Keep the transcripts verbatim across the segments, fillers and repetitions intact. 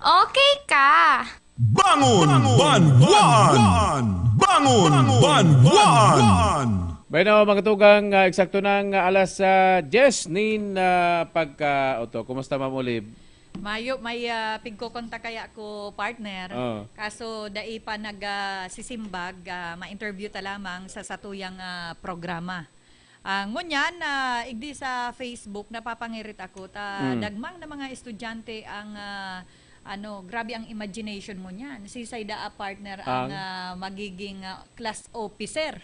Okay ka! Bangon, Bangon, Banwan! Bangon, Banwan! Bangon, Banwan! Bueno, mga tugang, ah, eksakto na ang alas, ah, diyes nin, ah, pagka-, oto. Kumusta, Ma'am Olive? Mayo, may, ah, pigkokontak kaya ko, partner. Oo. Kaso dai pa nag, ah, sisimbag, ah, ma-interview ta lamang sa satuyang, ah, programa. Ah, ngunyan, ah, igdi sa Facebook, napapangirit ako ta Mm. dagmang na mga estudyante ang, ah, ano, grabe ang imagination ngunyan. Sisay daa, partner, ang, Ang? ah, magiging, ah, class officer.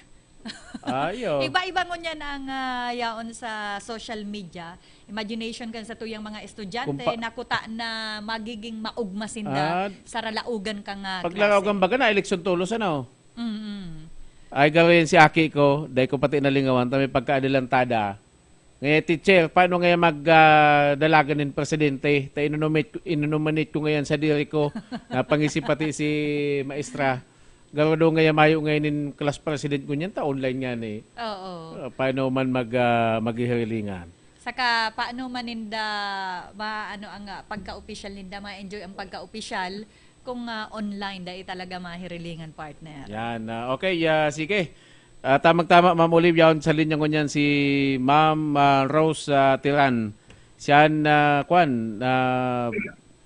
Ayo. Iba-iba ngunyan ang, ah, yaon sa social media. Imagination kan satuyang mga estudyante, Kung pa- nakuta na magiging maugma sinda Ah, sa ralaogan kang, ah, paglalaogan klase. Baga na, eleksyon tulos, ano? Mm. Ay, garo yan si aki ko, dai ko pati nalingawan, ta may pagkaadilantada. Ngayon, teacher, paano ngayon mag, ah, dalagan nin presidente? Ta inonomit-, inonominate ko ngayon sa diri ko. Napangisip pati si maestra. Garo daw ngayon, mayo ngayon nin class president ko niyan, ta online nga ni. Oo. Ah, paano man mag, ah, maghihirilingan? Saka, paano man ninda, ma-, ano ang, ah, pagka-opisyal ninda, ma-enjoy ang pagka-opisyal kung, ah, online, dai talaga mahirilingan, partner. Yan, ah, okay, ah, sige. Ah, tamang-tama, Ma'am Olivia, sa linya ngunyan si Ma'am, ah, Rose, ah, Tiran. Siyan, ah, kwan, ah,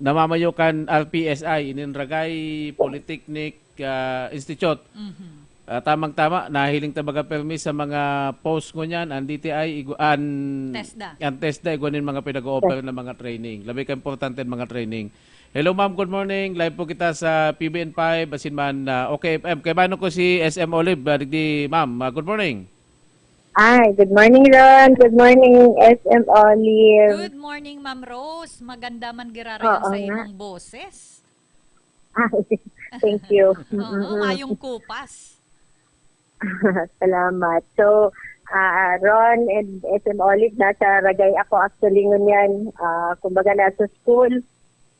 namamayo kan R P S I, inin Ragay Polytechnic, ah, Institute. Mhm. Ah, tamang-tama, nahiling ta baga permi sa mga post ngunyan, an D T I, igu-, an, TESDA. An TESDA, igwa nin mga pinag-o-offer na mga training. Labi ka importante ang mga training. Hello, ma'am. Good morning. Live po kita sa P B N five, asin man, ah, OK F M. Kay mano ko si S M Olive, ah, digdi, ma'am. Ah, good morning. Ay, good morning, Ron. Good morning, S M Olive. Good morning, Ma'am Rose. Maganda man giraray ang Oo sa nga. Imong boses. Ay, thank you. Oo, Mm-mm. Mayong kupas. Salamat. So, ah, Ron and S M Olive, nasa Ragay ako actually ngunyan. Ah, kumbaga, nasa school.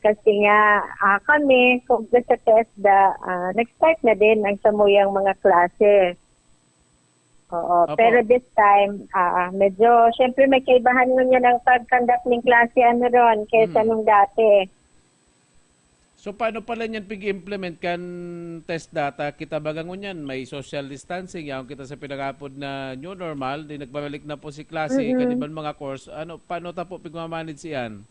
Kasi nga, ah, kami, kumbaga sa TESDA, ah, nag-start na din ang samuyang mga klase. Oo, Opo. Pero this time, ah, medyo, syempre, may kaibahan ngunyan ang pag-conduct ng klase, ano, Ron, kaysa Hmm. nung dati. So, paano pala niyan pig-implement kan TESDA? Ta kita baga ngunyan, may social distancing, yaon kita sa pinag-aapod na new normal, di nagbabalik na po si klase, Mm-mm. kan iban mga course. Ano, paano ta po pigmamanage iyan?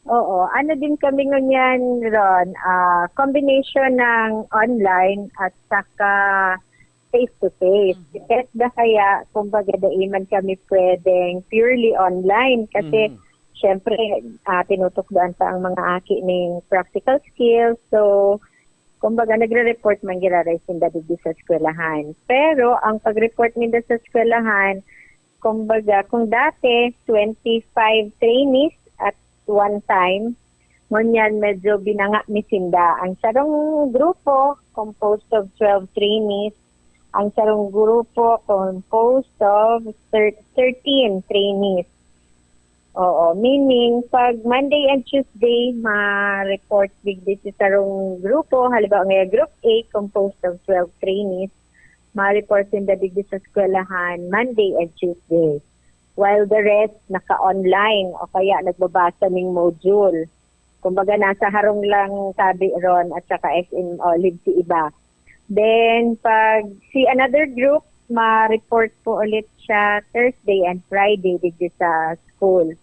Oo, ano din kami ngunyan, Ron, ah, combination ng online at saka face-to-face. Mhm. Si TESDA kaya, kumbaga, dai man kami pwedeng purely online kasi, Mhm. syempre, ah, tinutukdoan pa ang mga aki ning practical skills. So, kumbaga, nagre-report man giraray sinda digdi sa eskwelahan. Pero ang pag-report ninda sa eskwelahan, kumbaga, kung dati, twenty-five trainees at one time, ngunyan medyo binanga mi sinda. Ang sarong grupo, composed of twelve trainees. Ang sarong grupo, composed of thir-, thirteen trainees. Oo, meaning, pag Monday and Tuesday, ma-report digdi sa sarong grupo. Halimbawa, ngaya group A, composed of twelve trainees, ma-report sinda digdi sa eskwelahan Monday and Tuesday. While the rest, naka-online o kaya nagbabasa ning module. Kumbaga, nasa harong lang tabi, Ron, at saka S M Olive si iba. Then, pag si another group, ma-report po ulit siya Thursday and Friday digdi sa school.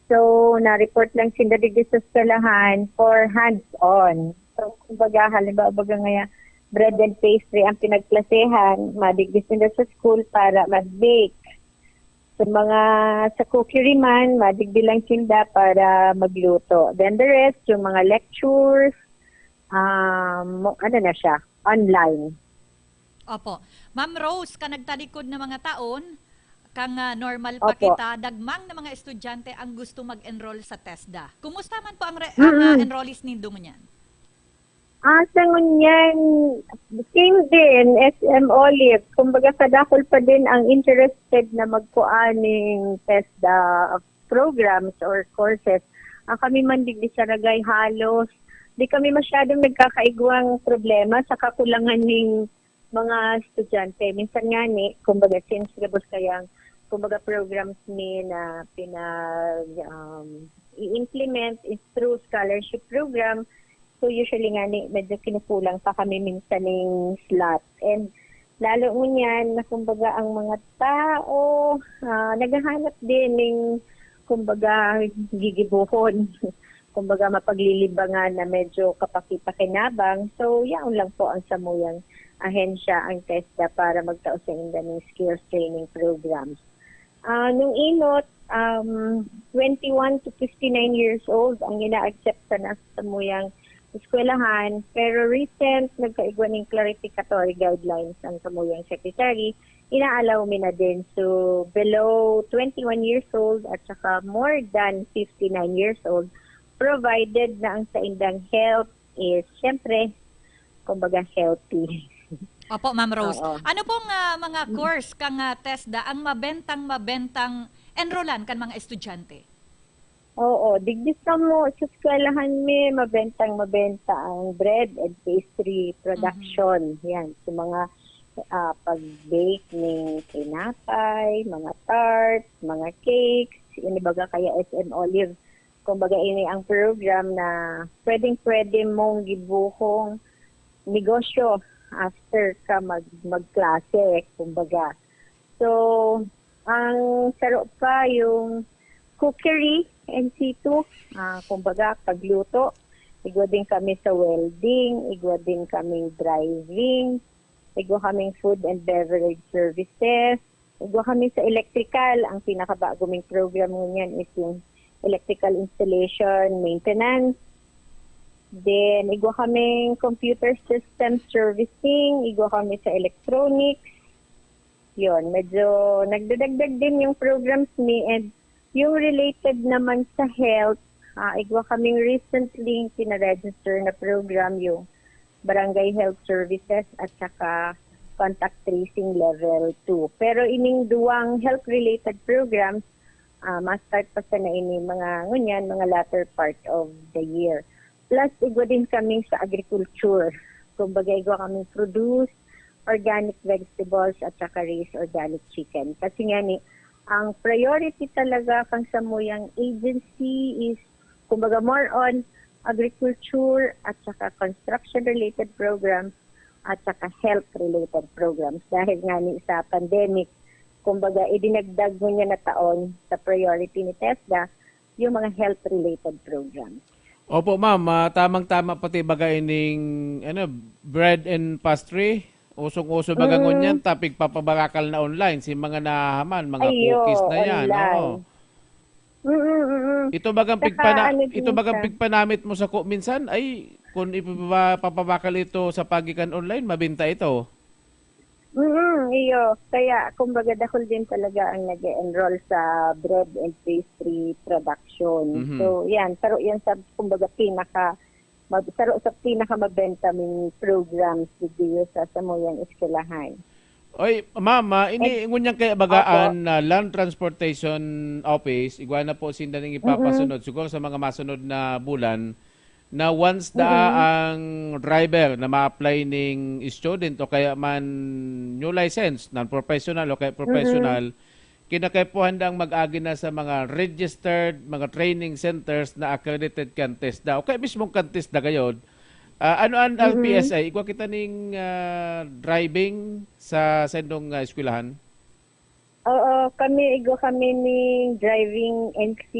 So, na-report lang sinda digdi sa eskwelahan for hands-on. So, kumbaga, halimbawa, baga ngaya, bread and pastry ang pinagklasehan, madigdi sinda sa school para mag-bake. Sa mga, sa cookery man, madigdi lang sinda para magluto. Then the rest, yung mga lectures, um, ano na siya, online. Opo. Ma'am Rose, kan nagtalikod na mga taon, kang, ah, normal pa Opo. kita, dagmang na mga estudyante ang gusto mag-enroll sa TESDA. Kumusta man po ang re-, ang, ah, Mm-mm. enrollees nindo ngunyan? Ah, sa ngunyan, same din, S M Olive. Kumbaga, kadakul pa din ang interested na magkuha ning TESDA programs or courses. Ah, kami man digdi sa Ragay, halos di kami masyadong nagkakaigwang problema sa kakulangan ning mga estudyante. Minsan nga ni, kumbaga, since gabos kayang, kumbaga, programs ni na pinag, um, i-implement is through scholarship program. So, usually nga ni, medyo kinukulang pa kami minsan ning slot. And lalo ngunyan na kumbaga ang mga tao, ah, naghahanap din ning kumbaga gigibohon. Kumbaga mapaglilibangan na medyo kapakipakinabang. So, yaon lang po ang samuyang ahensya, ang TESDA, para magtao sa inda ning skills training programs. Ah, nung inot, um, twenty-one to fifty-nine years old ang ina-accept sa nas-, samuyang eskwelahan, pero recent, nagkaigwa ning clarificatory guidelines ang samuyang secretary, ina-allow mi na din. So, below twenty-one years old at saka more than fifty-nine years old, provided na ang saindang health is, syempre, kumbaga, healthy. Opo, Ma'am Rose. Oo. Ano pong ah, mga course kang ah, TESDA ang mabentang-mabentang enrollan kan mga estudyante? Oo, digdi sa mo, sa eskwelahan mi, mabentang-mabenta ang bread and pastry production. Yan, sa mga ah, pag-bake ng tinapay, mga tarts, mga cakes, inibaga kaya S M Olive. Kumbaga, ini ang program na pwedeng-pwede mong gibuhong negosyo after ka mag magklase, kumbaga. So, ang saro pa yung cookery in situ, ah, kumbaga, pagluto. Igwa din kami sa welding, igwa din kaming driving, igwa kaming food and beverage services, igwa kami sa electrical. Ang pinakabago ming program ngunyan is yung electrical installation, maintenance. Then, igwa kaming computer system servicing, igwa kami sa electronics. Yun, medyo nagdadagdag din yung programs ni, and yung related naman sa health, ah, igwa kaming recently pinaregister na program, yung Barangay Health Services at saka Contact Tracing Level two. Pero ining duwang health-related programs, ah, ma-start pa sana ini mga ngunyan, mga latter part of the year. Plus, igwa din kami sa agriculture. Kumbaga, igwa kami produce organic vegetables at saka raise organic chicken. Kasi nga ni, ang priority talaga kan samuyang agency is, kumbaga, more on agriculture at saka construction-related programs at saka health-related programs. Dahil nga ni sa pandemic, kumbaga, idinagdag ngunyan na taon sa priority ni TESDA yung mga health-related programs. Opo, ma'am. Ah, tamang-tama pati baga ining ano, bread and pastry. Usong-uso baga Mm. ngunyan ta pigpapabarakal na online si mga nahahaman, mga Ayo, cookies na yan. online. Oo. Mm-mm, mm-mm. Ito bagang Saka pigpana ano din ito bagang siya. Pigpanamit mo sako minsan ay kung ipapabakal ito sa pagikan online, mabenta ito. Mm, iyo. Kaya, kumbaga, dakul din talaga ang nag-e-enroll sa bread and pastry production. Mhm. So, yan. Saro yan sa, kumbaga, pinaka, mag, saro sa pinaka mabenta ming programs digdi sa samuyang eskwelahan. Oy, ma'am, ah, ini Eh, ngunyan kaya bagaan na Land Transportation Office, igwa na po sinda ning ipapasunod. Siguro sa mga masunod na bulan, na once daa ang driver na ma-apply ning student o kaya man new license, non-professional o kaya professional, kinakaipuhan dang mag-agi na sa mga registered, mga training centers na accredited kan TESDA o kaya mismong kan TESDA gayod. Ah, ano an L P S I? Igwa kita ning ah, driving sa sendong ah, eskwelahan? Oo, kami, igwa kami ni driving N C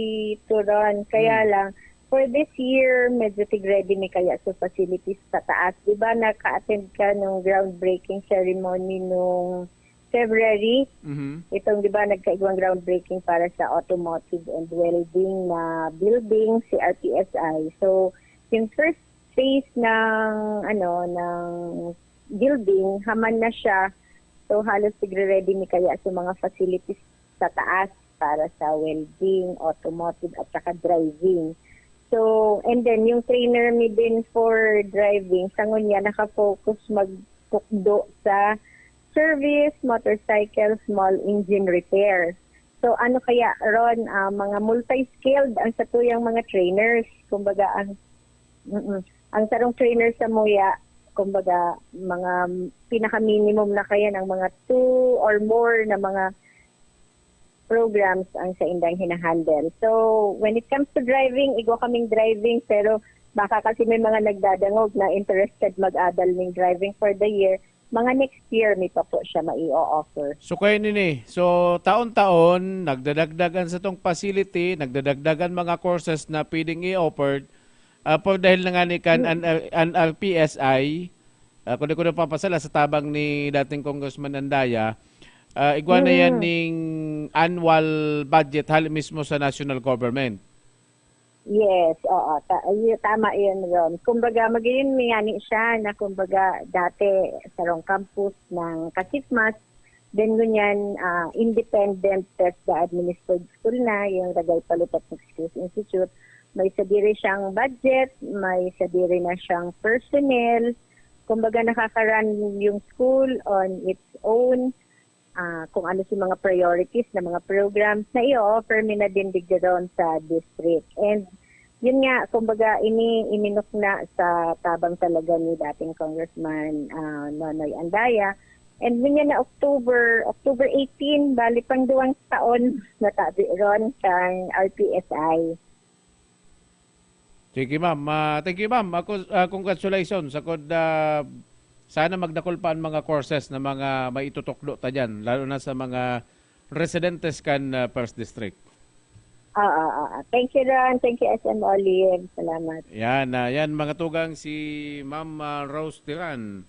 Turon. Kaya lang, for this year, medyo tig-ready mi kaya sa facilities sa taas. Di ba, naka-attend ka nung groundbreaking ceremony nung February? Mhm. Itong, di ba, nagkaigwang groundbreaking para sa automotive and welding na building, si R P S I. So, yung first phase ng, ano, ng building, haman na siya. So, halos tigre-ready mi kaya sa mga facilities sa taas para sa welding, automotive, at saka driving. So, and then, yung trainer mi din for driving, sa ngunyan, nakafocus magtukdo sa service, motorcycle, small engine repair. So, ano kaya ron, ah, mga multi-skilled ang satuyang mga trainers. Kumbaga, ang, mm, ang sarong trainer sa muya, kumbaga, mga pinaka-minimum na kaya ng mga two or more na mga programs ang saindang hinahandle. So, when it comes to driving, igwa kaming driving, pero baka kasi may mga nagdadangog na interested mag-adal ning driving for the year. Mga next year, may pa po siya mai-offer. So, kaya nini, so, taon-taon, nagdadagdagan sa tong facility, nagdadagdagan mga courses na pwedeng i-offer, ah, por dahil na nga ni kan Mm. an, an R P S I, ah, kung di ko napapasala sa tabang ni dating Congressman Andaya, ah, igwa na yan Mm. ning annual budget hali mismo sa national government. Yes, oo. Ta-, ay, tama yun, Ron. Kumbaga, magayon mi ngani siya na kumbaga, dati sarong campus ng Kasipmas, then ngunyan, ah, independent TESDA administered school na, yung Ragay Palipat Mixed Use Institute. May sadiri siyang budget, may sadiri na siyang personnel. Kumbaga, nakaka-run yung school on its own. Ah, kung ano si mga priorities na mga programs na i-offer mi na din digdi ron sa district. And yun nga, kumbaga, ini iminok na sa tabang talaga ni dating Congressman, ah, Nonoy Andaya. And yun nga na October, October eighteen, bali pang duwang taon na tabi ron kang R P S I. Sige, ma'am. Ah, thank you, ma'am. Ako, ah, congratulations. Ako, ah, sana magdakol pa ang mga courses na mga maitutukdo ta dyan, lalo na sa mga residentes kan, ah, First District. Oo, oo. Thank you, Ron. Thank you, S M Olive. Salamat. Yan, ah, yan, mga tugang, si Ma'am, ah, Rose Tiran.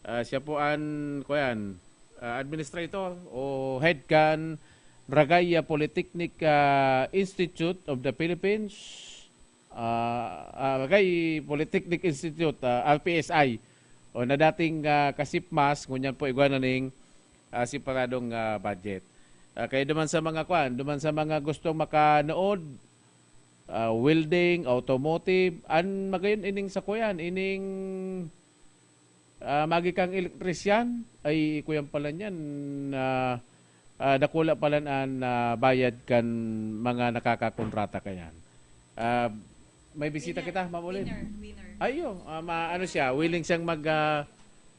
Ah, siya po an, kuyan, ah, administrator o head kan Ragaya Polytechnic, ah, Institute of the Philippines, ah, ah, Ragay Polytechnic Institute, ah, R P S I, o na dating, ah, Kasipmas, ngunyan po igwa na ning, ah, separadong, ah, budget. Ah, kaya duman sa mga kwan, duman sa mga gustong makanood, ah, welding, automotive, an magayon ining sa kuyan, ining, ah, magi kang elektrisyan, ay kuyan pala niyan, ah, ah, dakula pala an, ah, bayad kan mga nakakakontrata kayan. Ah, may bisita Winner. kita, Ma'am Olive? Winner, winner. Ayo, ah, ma-, ano siya, willing siyang mag, ah,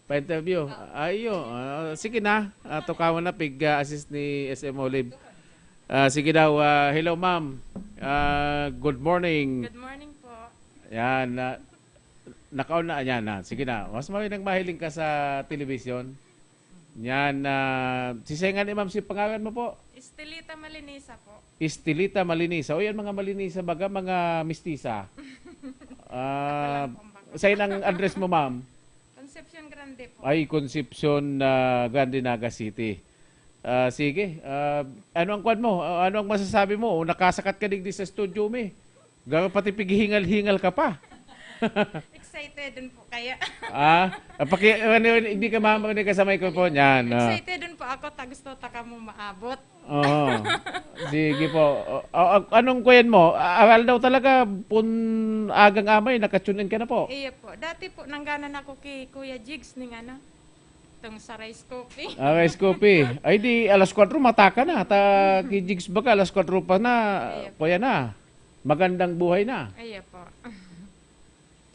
pa-interview. Ah. Ayo, ah, sige na. Ah, tukawan na, pig, ah, assist ni S M Olive. Ah, sige daw, ah, hello, ma'am. Ah, good morning. Good morning po. Yan, ah, nakaon na, yan na. Sige na. Mas maray nang mahiling ka sa telebisyon. Yan, ah, si Sengan ni ma'am, si pangalan mo po? Estelita Malinisa po. Estelita Malinisa. O yan, mga Malinisa, baga mga mistisa. Ah, Ako lang po, baga. Saan ang address mo, ma'am? Concepcion Grande po. Ay, Concepcion, ah, Grande, Naga City. Ah, sige. Ah, ano ang kwan mo? Ah, ano ang masasabi mo? O, nakasakat ka digdi sa studio mi. Garo pati pighingal-hingal ka pa. Excited din po kaya. Ah, ah, paki-, ano, hindi ka ma-, hindi ka sa microphone. Yan, ah. Excited din po ako. Ta gusto ta kamo maabot. Oo. Sige po. O, o, o, anong kuyan mo? A-, aral daw talaga, pun-, agang amay, naka-tune in ka na po. Iyo po. Dati po, nangganan ako ki Kuya Jigs ning ano, tong sa rice coffee. Ah, rice coffee. Ay, di, alas kwatro, mata ka na. Ta, ki Jigs baga, alas kwatro pa na, Iyo po. kuya na. Magandang buhay na. Iyo po.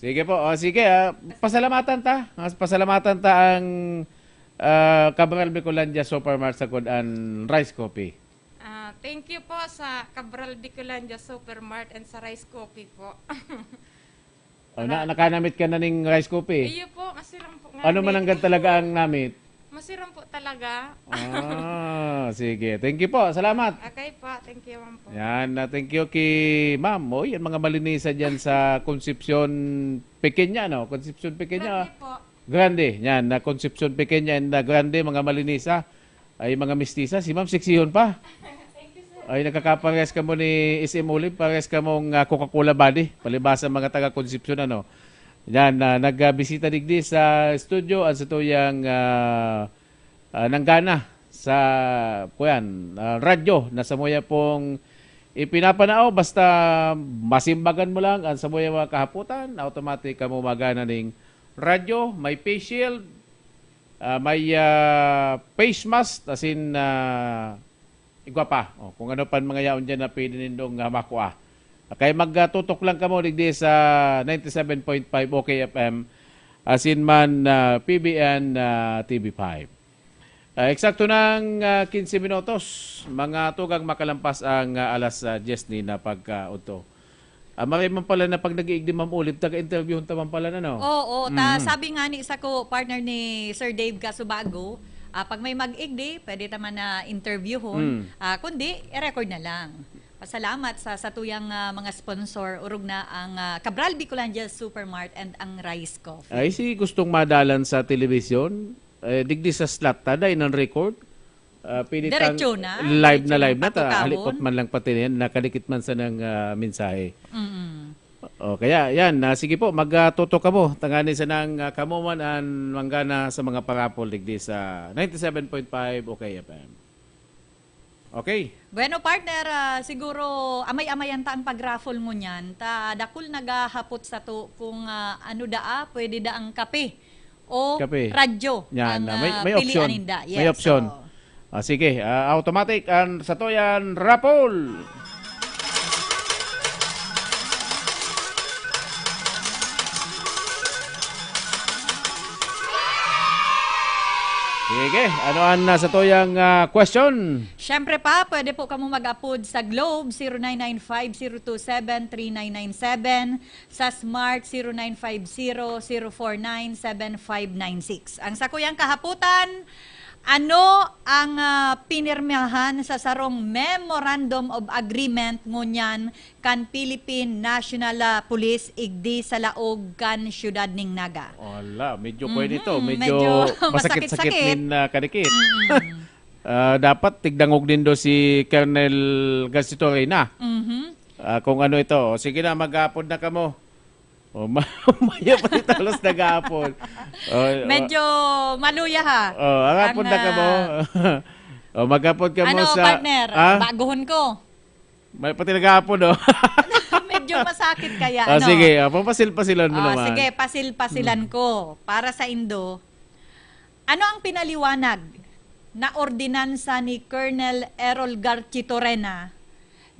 Sige po. O, sige, ah, pasalamatan ta. Ah, pasalamatan ta ang, ah, Cabral Bicolandia Supermart sagkod an rice coffee. Ah, thank you po sa Cabral Bicolandia Supermart and sa rice coffee po. O, na, Wala. nakanamit ka na ning rice coffee? Iyo po, masiram po nga Ano man ni. ang gan talaga ang namit? Masiram po talaga. Ah, sige. Thank you po. Salamat. Okay po. Thank you, ma'am po. Yan, na thank you kay ma'am. O, yan mga Malinisa dyan sa Concepcion Pequeña, no? Concepcion Pequeña. Grande po. Grande. Yan, na Concepcion Pequeña and, ah, Grande, mga Malinisa. Ay, mga mistisa. Si ma'am, seksihon pa. Ay, nakakapares kamo ni S M Olive. Pares kamong, ah, Coca-Cola body. Palibasa mga taga Concepcion, ano. Yan, ah, nagbisita digdi sa studio ang satuyang, ah, ah, nanggana sa, kuyan, ah, radyo na samuya pong ipinapanao. Basta masimbagan mo lang ang samuya mga kahapotan, automatic kamo magana ning radyo, may face shield, ah, may, ah, face mask, asin, ah, igwa pa. O, kung ano pan mga yaon dyan na pwede nindong, ah, makua. Kaya magtutok lang kamo digdi sa ninety-seven point five O K F M, asin man, ah, P B N, ah, T V five. Ah, eksakto ng, ah, quince minutos, mga tugang makalampas ang, ah, alas, ah, diyes ni na pagkaudto. Ah, maray man pala na pag nag-iigdi, Ma'am Olive, taga-interviewhon ta man pala na, no? Oo, ta, Mhm. sabi nga ni sako, partner ni Sir Dave Casubago, ah, pag may mag-igdi, pwede ta man na interviewhon. Mm. Ah, kundi, i-record na lang. Pasalamat sa satuyang, ah, mga sponsor, orog na ang, ah, Cabral Bicolandia Supermart and ang Rice Coffee. Ay, si gustong madalan sa telebisyon, eh, digdi sa slot ta, dai nang record. Ah, pili tang Diretso na, live na diretso na live na ta, patukawon. Halipot man lang pati na yan, nakadikit man sa nang, ah, mensahe. Mm. O, kaya yan, ah, sige po, mag, ah, tutok kamo. Tangani sa nang, ah, kamo man an manggana sa mga parapol digdi sa ninety-seven point five O K F M. Okay. Bueno, partner, ah, siguro amay-amayan ta ang pag-raffle ngunyan. Ta dakul naghahapot sato kung, ah, ano daa, pwede daang kape o Kape. radyo Yan, ang, ah, may, ah, may pilian option. ninda. May Yes, option. oo. Ah, sige, ah, automatic ang satoyan raffle. Sige, ano ang, ah, satoyang, ah, question? Siyempre pa, pwede po kamo mag-apod sa Globe, zero nine nine five, zero two seven, three nine nine seven, sa Smart, zero nine five zero, zero four nine, seven five nine six. Ang sakuyang kahaputan, ano ang, ah, pinirmahan sa sarong Memorandum of Agreement ngunyan kan Philippine National, ah, Police igdi sa laog kan siyudad ning Naga? Wala, medyo Mhm, kuwan ito, medyo medyo masakit-sakit masakit-sakit. nin, ah, kadikit. Mm. Ah, dapat tigdangog nindo si Colonel Garcito Reyna. Mhm. Ah, kung ano ito. O, sige na, mag-aapod na kamo. O, ma-, maya pa si Talos nag-aapod. O, o. Medyo maluya, ha? O, arapod na Ang, kamo. ah, O, mag-apod kamo ano, sa, partner? ha? Baguhon ko. May pati nag-aapod, o. Medyo masakit kaya, Ah, ano? sige, ah, papasil-pasilan mo O, naman. sige, pasil-pasilan Hmm. ko. Para sa indo, ano ang pinaliwanag na ordinansa ni Colonel Errol Garchitorena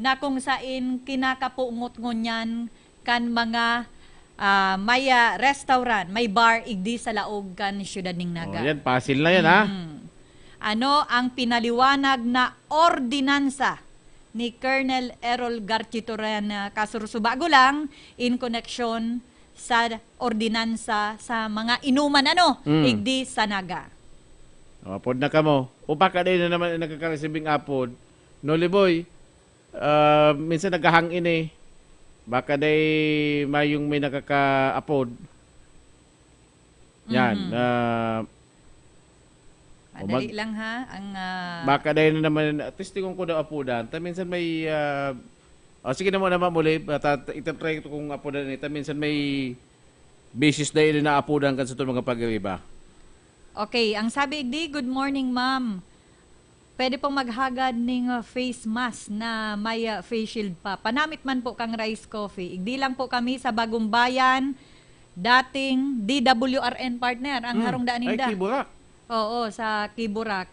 na kung sain kinakapungot ngunyan kan mga, ah, may, ah, restaurant, may bar, igdi sa laog kan siyudad ning Naga? O, yan, pasil na yan, ha? Mm. Ano ang pinaliwanag na ordinansa ni Colonel Errol Garchitorena Kasursubago lang in koneksyon sa ordinansa sa mga inuman, ano, Mm. igdi sa Naga? O, apod na kamo. O, baka dai na naman ang nakakaresibing apod. No, Liboy, ah, minsan naghahang ini. Baka dai mayong may nakakaapod. Yan, Mhm. ah, o Madali mag- lang, ha, ang, ah, Baka dai na naman, testingon ko daw apodan. Ta minsan may, ah, o, sige na muna, Ma'am Olive, at, at itatry ko kung apodan ita. Minsan may bisis na ini na apodan kan sa itong mga pag-iriba. Okay, ang sabi igdi, "Good morning, ma'am. Pwede pong maghagad ning, ah, face mask na may, ah, face shield pa. Panamit man po kang Rice Coffee. Igdi lang po kami sa Bagong Bayan, dating D W R N, partner, ang Hmm. harong daan Ay, ninda." Kiburak. Oo, sa Kiburak.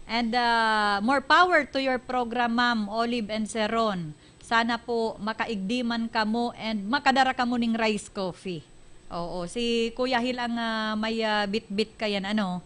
And, ah, more power to your program, Ma'am Olive and Sir Ron. Sana po makaigdi man kamo and makadara kamo ning Rice Coffee. Oo, si Kuya Hil ang, ah, may, ah, bitbit kayan, ano.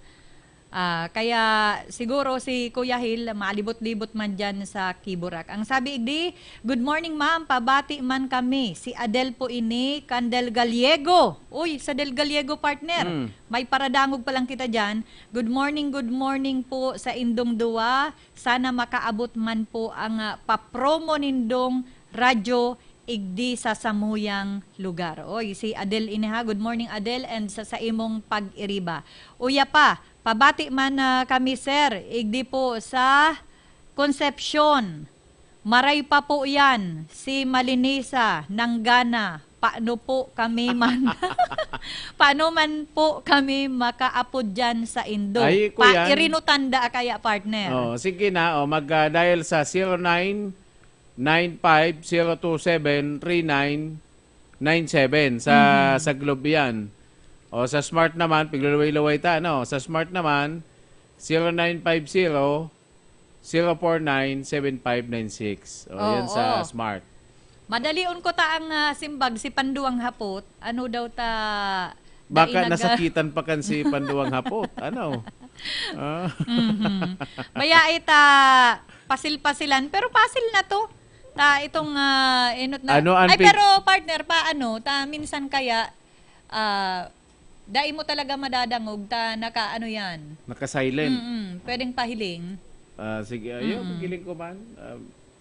Ah, kaya siguro si Kuya Hil, maalibot-libot man dyan sa Kiburak. Ang sabi igdi, "Good morning, ma'am. Pabati man kami. Si Adel po ini, kan Del Gallego." Uy, sa Del Gallego, partner. Mm. May paradangog pa lang kita dyan. "Good morning, good morning po sa indong duwa. Sana makaabot man po ang, ah, papromo nindong radyo igdi sa samuyang lugar." Oy, si Adel ini ha. Good morning, Adel, and sa, sa imong pag-iriba. Uya pa, pabati man, ah, kami, sir, igdi po sa Concepcion. Maray pa po yan, si Malinisa, Nanggana. Paano po kami man, paano man po kami makaapod dyan sa indo? Ay, ko Pa, yan. Irinutan da kaya, partner? Oh, sige na. Oh, mag, ah, dial sa zero nine nine five zero two seven three nine nine seven sa, Mhm. sa Globe yan. O sa Smart naman, pigluluway-luway ta, no? Sa Smart naman, zero nine five zero, zero four nine, seven five nine six. O, yan sa Oo. Smart. Madalion ko ta ang, ah, simbag, si Panduang Hapot. Ano daw ta, Baka dai nag- nasakitan pa kan si Panduang Hapot. Ano? Ah. Mhm. Baya ita pasil-pasilan, pero pasil na to. Ta itong, ah, enot na Ano an Ay, pig- pero partner, paano? Ta minsan kaya, ah, dai mo talaga madadangog ta naka-ano yan. Naka-silent. Mm-mm. Pwedeng pahiling. Ah, sige, ayun, Mm. giling ko man. Ah,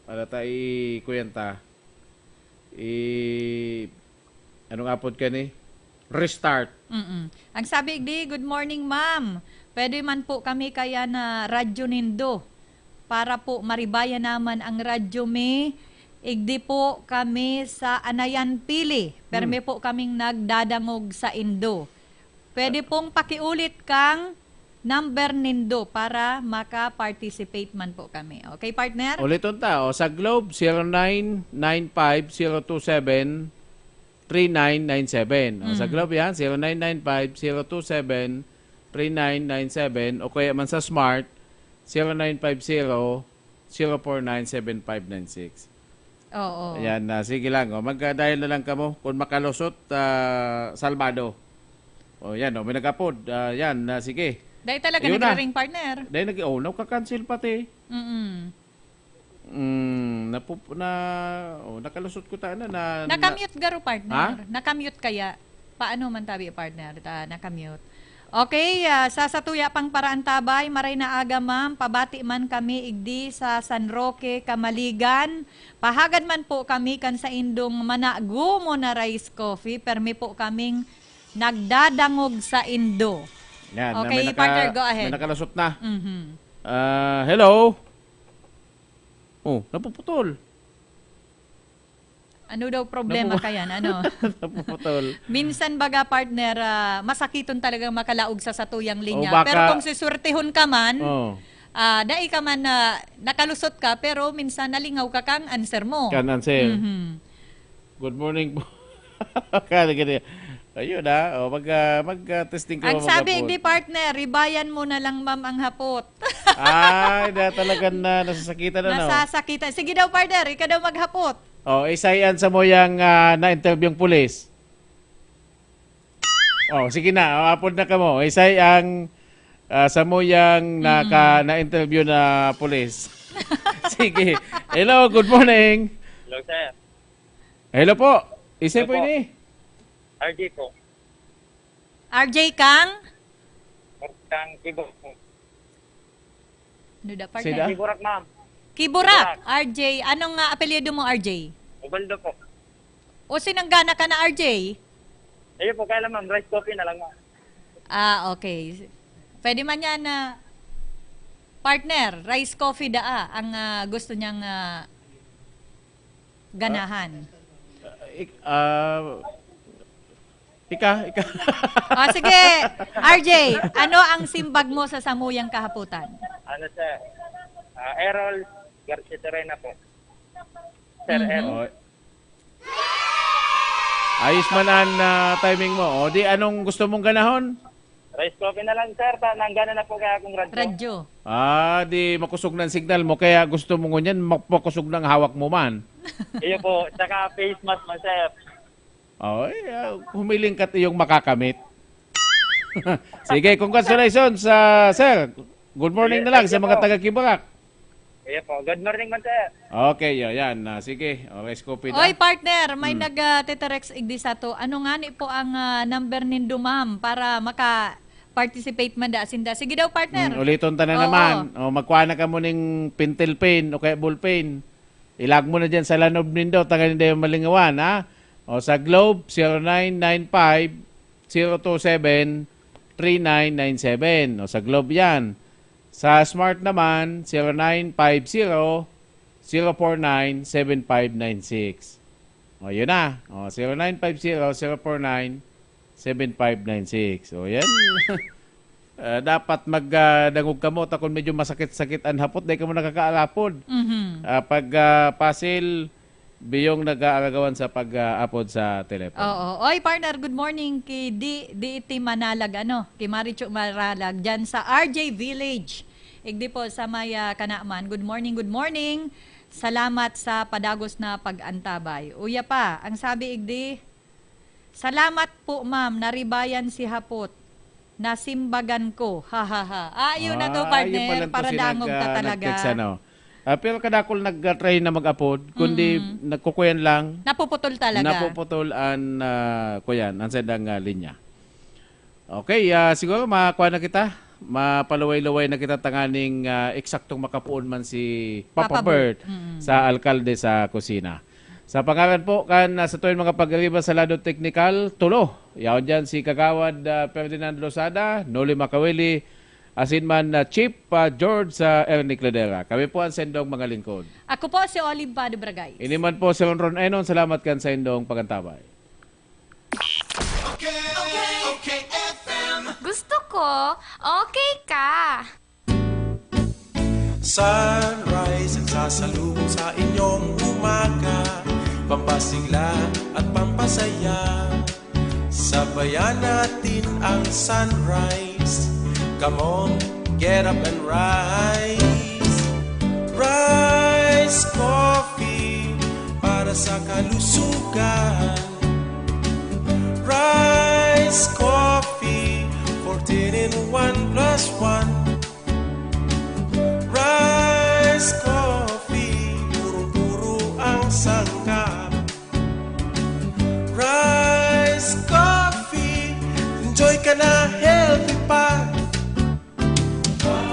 ala ta i-, kuyan ta. I-, anong apod ka ni? Restart. Mm-mm. Ang sabi, di, "Good morning, ma'am. Pwede man po kami kaya na radyo nindo para po maribayan naman ang radyo mi. Igdi po kami sa Anayan, Pili. Permi Hmm. po kaming nagdadangog sa indo. Pwede pong pakiulit kang number nindo para maka-participate man po kami." Okay, partner? Uliton ta. O, sa Globe, zero nine nine five zero two seven three nine nine seven. O, sa Mm. Globe yan, zero nine nine five zero two seven three nine nine seven. O kaya man sa Smart, zero nine five zero zero four nine seven five nine six. Oo. Ayan, ah, sige lang. O, mag-dial na lang kamo. Kung makalusot, ah, salbado. O, yan. O, may nag-apod. Ah, yan, ah, sige. Dahil talaga Ayun na. nagre-ring, partner. Dahil nag-, oh, nagka-cancel pati. Mm-mm. Mm, napup-, na, oh, nakalusot ko ta na, na, na Nakamute garo, partner. Ha? Nakamute kaya? Paano man tabi, partner? Ta, nakamute. Okay, ah, sa satuya pang paraantabay, maray na aga, ma'am. Pabati man kami igdi sa San Roque, Camaligan. Pahagad man po kami kan saindong managumo na rice coffee. Permi po kaming nagdadangog sa indo. Yan, na Okay, may naka-, partner, go ahead. may nakalusot na. Mhm. Ah, hello? Oh, napuputol. Ano daw problema Napu- ka yan? Ano? Napuputol. Minsan baga, partner, ah, masakiton talagang makalaog sa satuyang linya. O baka Pero kung siswertehon ka man, Oh. ah, dai ka man na nakalusot ka, pero minsan nalingaw ka kang answer mo. Kan answer. Mhm. Good morning po. Kaya ganyan. Ayun, ah. O, mag, ah, mag, ah, testing ka Ang mo sabi, maghapon. "Hindi, partner, ribayan mo na lang, ma'am, ang hapot." Ay, na talagang na, nasasakitan, ano? Nasasakitan. Sige daw, partner, ika daw maghapot. Oh, isay an samuyang, ah, na-interview ang pulis. Oh, sige na, oh, apod na kamo. Isay ang, ah, samuyang Mm. naka, na-interview na pulis. Sige. Hello, good morning. Hello, sir. Hello po. Isay Hello po po. ini? R J po. R J kang? Kang Kibo po. Ano da, partner? Sida? Kiburak, ma'am. Kiburak, Kiburak. R J. Anong, ah, apelyido mo, R J? Ubaldo po. O, sinanggana ka na, R J? Ayun po, kaya lang, ma'am, rice coffee na lang, ma'am. Ah, okay. Pwede man yan na, partner, rice coffee daa ang, ah, gusto niyang, ah, ganahan. Ah, ik-, ah, ika, ika. Ah, sige, R J, ano ang simbag mo sa samuyang kahapotan? Ano, sir? Ah, Errol Garcia Torena po. Sir Mhm. Errol. Oh. Ayos man an, ah, timing mo. O, di anong gusto mong ganahon? Rice coffee na lang, sir. Ta-, nanggana na po kaya akong radyo. Radyo. Ah, di makosog na an signal mo, kaya gusto mo ngunyan, mapakusog na ang hawak mo man. Iyo po. Tsaka face mask man, sir. Oh, eh, ah, humiling ka't iyong makakamit. Sige, congratulations, ah, sir. Good morning Sige, na lang thank sa you mga po. taga Kiburak. Iyo po. Good morning man, sir. Okay, yun, yan. Ah, sige, o, rice coffee na. Oy, partner, may Hmm. nag, ah, teterex igdi sato. Ano ngani po ang, ah, number nindo, ma'am, para maka-participate man da sinda? Sige daw, partner. Hmm, uliton ta na Oo. naman. O, magkuha na kamo ning pentel pen o kaya ballpen. Ilag mo na dyan sa lanob nindo, taga nindo yung malingawan, ha? O, sa Globe, zero nine nine five, zero two seven, three nine nine seven. O, sa Globe yan. Sa Smart naman, zero nine five zero, zero four nine, seven five nine six. O, yun na. O, zero nine five zero, zero four nine, seven five nine six. O, yan. Ah, dapat mag, ah, dangog kamo ta kun medyo masakit-sakit an hapot, dai kamo nakakaalapod. Mhm. Ah, pag, ah, pasil, biyong nag-aaragawan sa pag, ah, apod sa telepono. Oo. Oy, partner, good morning ki di, di iti Manalag, ano, ki Marichu Maralag, dyan sa R J Village. Igdi po sa may, ah, Kanaman. Good morning, good morning. Salamat sa padagos na pag-antabay. Uya pa, ang sabi igdi, "Salamat po, ma'am, naribayan si hapot." Nasimbagan ko. Ha, ha, ha. Ah, yun na to, Ah, partner. yun pala to Para si dangog nag, ka ah, talaga. nag-text, ano. Ah, pero kadakol nag-try na mag-upload, kundi Mm. nagkukuyan lang, Napuputol talaga. napuputol ang, ah, kuyan, ang sendang, ah, linya. Okay, ah, siguro makuha na kita. Mapaluway-luway na kita tanganing, ah, eksaktong makapoon man si Papa, Papa Bert, Bert. Mm. sa alkalde sa kusina. Sa pangaran po kan, ah, sa tuwing mga pag-ariba sa lado teknikal, tulo. Yaon dyan si Kagawad, ah, Ferdinand Losada, Noli Makawili, asin man, ah, Chief, ah, George, ah, Ernie Cladera. Kami po ang sendong mga lingkod. Ako po si Olive Pado Bragais. Ini man po si Ronron Enon. Salamat kan sendong pagantabay. Gusto ko, okay ka. Sunrise ang sasalubong sa inyong umaga, pampasigla at pampasaya. Sabayan natin ang sunrise. Come on, get up and rise. Rise Coffee para sa kalusugan. Rise Coffee, fourteen in one plus one. Rise Coffee, purong-puro ang sangkap. Rise Coffee, enjoy ka na, healthy pa.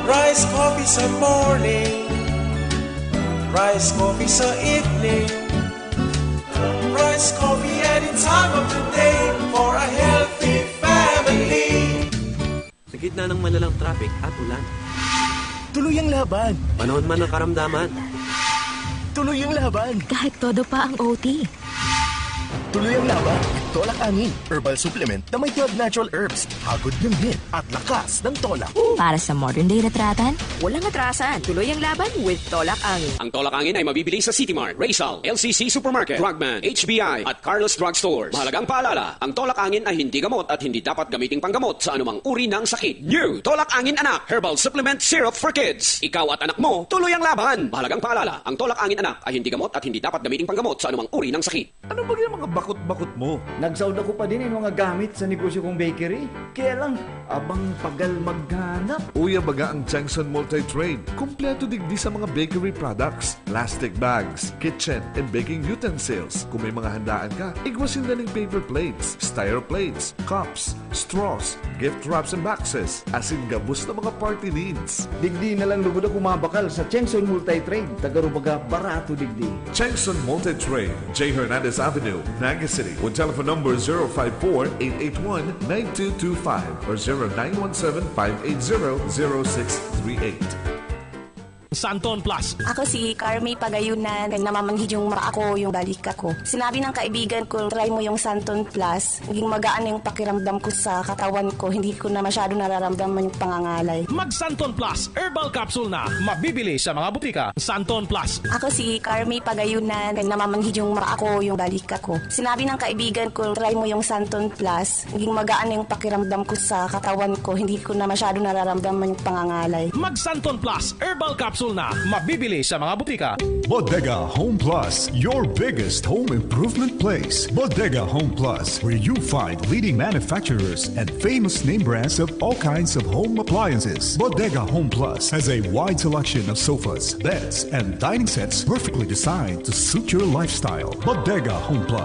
Rise Coffee sa morning, Rise Coffee sa evening, Rise Coffee any time of the day for a healthy family. Sa gitna ng malalang traffic at ulan. Tuloy ang laban! Panahon man ng karamdaman. Tuloy ang laban! Kahit todo pa ang O T. Tuloy ang laban! Tolak Angin, herbal supplement na may twelve natural herbs. Hagod ng hit at lakas ng tolak. Para sa modern day retratan, Walang atrasan. Tuloy ang laban with Tolak Angin. Ang Tolak Angin ay mabibili sa City Mart, Rizal, L C C Supermarket, Frogman, H B I, at Carlos Drug Stores. Mahalagang paalala, ang Tolak Angin ay hindi gamot at hindi dapat gamiting panggamot sa anumang uri ng sakit. New Tolak Angin Anak, Herbal Supplement Syrup for Kids. Ikaw at anak mo, tuloy ang laban. Mahalagang paalala, ang Tolak Angin Anak ay hindi gamot at hindi dapat gamiting panggamot sa anumang uri ng sakit. Ano ba yung mga bakot-bakot mo? Nagsaod ako pa din yung mga gamit sa negosyo kong bakery. Kaya lang, abang pagal maghanap. Uya baga ang Changson Multi-Trade. Kompleto digdi sa mga bakery products, plastic bags, kitchen and baking utensils. Kung may mga handaan ka, igwa sinda ning paper plates, styro plates, cups, straws, gift wraps and boxes, asin gabos na mga party needs. Digdi na lang lugod ako mabakal sa Chengson Multi-Trade. Tagarubaga, barato digdi. Chengson Multi-Trade, J Hernandez Avenue, Naga City. With telephone number zero five four, eight eight one, nine two two five or zero nine one seven, five eight zero, zero six three eight. Santon Plus. Ako si Carmi Pagayunan, namamanhid yung mata ko, yung balikat ko. Sinabi ng kaibigan ko, "Try mo yung Santon Plus." Naging magaan na yung pakiramdam ko sa katawan ko. Hindi ko na masyado nararamdaman yung pangangalay. Mag Santon Plus Herbal Capsule na. Mabibili sa mga butika. Santon Plus. Ako si Carmi Pagayunan, namamanhid yung mata ko, yung balikat ko. Sinabi ng kaibigan ko, "Try mo yung Santon Plus." Naging magaan na yung pakiramdam ko sa katawan ko. Hindi ko na masyado nararamdaman yung pangangalay. Mag Santon Plus Herbal Capsule na. Mabibili sa mga butika. Bodega Home Plus, your biggest home improvement place. Bodega Home Plus, where you find leading manufacturers and famous name brands of all kinds of home appliances. Bodega Home Plus has a wide selection of sofas, beds, and dining sets perfectly designed to suit your lifestyle. Bodega Home Plus.